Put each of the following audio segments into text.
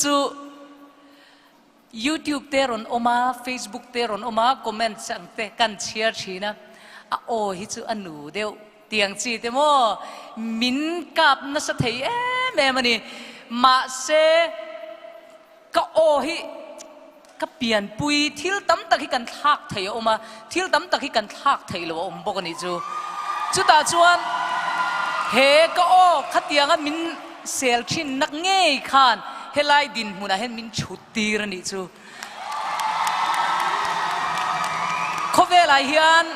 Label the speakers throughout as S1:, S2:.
S1: chu YouTube te rawn awm a, Facebook te rawn awm a, comments ang te kan chhiar thin a, a aw hi chu a nu deuh tiang chi te maw min kap nasa thei em em a ni. Mahse ka aw hi ka pianpui thil tam tak hi kan thlak thei a awm a, thil tam tak hi kan thlak theih loh a awm bawk a nih chu. Chutah chuan he ka aw khatianga min sel thin nak ngei khan helai dinhmunah hian min chhut tir a nih chu. Khawvelah hian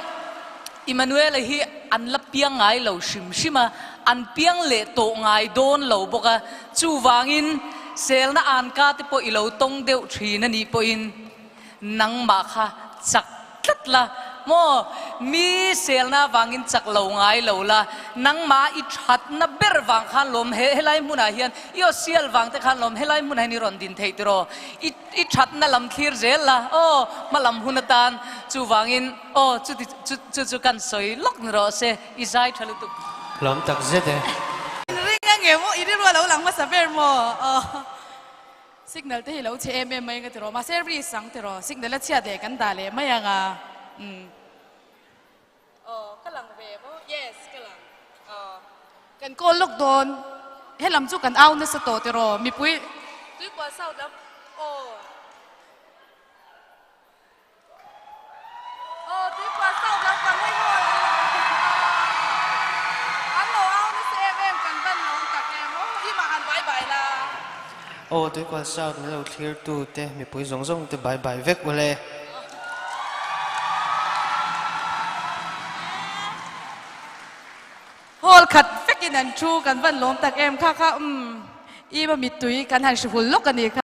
S1: Immanuela hi an la piang ngai lo hrim hrim a, an piang leh tawh ngai dawn lo bawk a, chuvangin selna anka te pawh i lo tawng deuh thin a nih pawhin nangmah kha chak tlat la maw? Mi selna vangin chak lo ngai lo la, nangmah i thatna ber vang khan lawm he helai hmunah hian i aw sial vang te khan lawm helai hmunah hian i rawn din theih tiraw? I i thatna lam thlir zel la aw hma lam hun atan chuvangin aw chuti chu chu chu kan sawi lawk ni rawh se i zai tha lutuk.
S2: Hlawm tak zet e.
S3: In ring a nge maw? I rilru a lo lang hmasa ber maw? Aw. Signal te hi lo chhe em em mai ang ka ti rawh, mahse risk ang ti rawh, signal a chhiat leh kan dah leh mai ang a, umm. Aw ka lang ve maw? Yes ka lang. Aw kan call lawk dawn, helam chu kan au nasa tawh ti rawh, mipui Tuikual South lam aw. Aw Tuikual South lam pang hei ho an lo an lo au nasa em em kan van lawm tak em aw i mah han bai bai la.
S2: Aw Tuikual South min lo thlir tu te mipui zawng zawng te bai bai vek ule.
S3: Hall khat vekin an thu kan van lawm tak em kha kha umm i ma mittui kan han hri hul lawk a ni kha.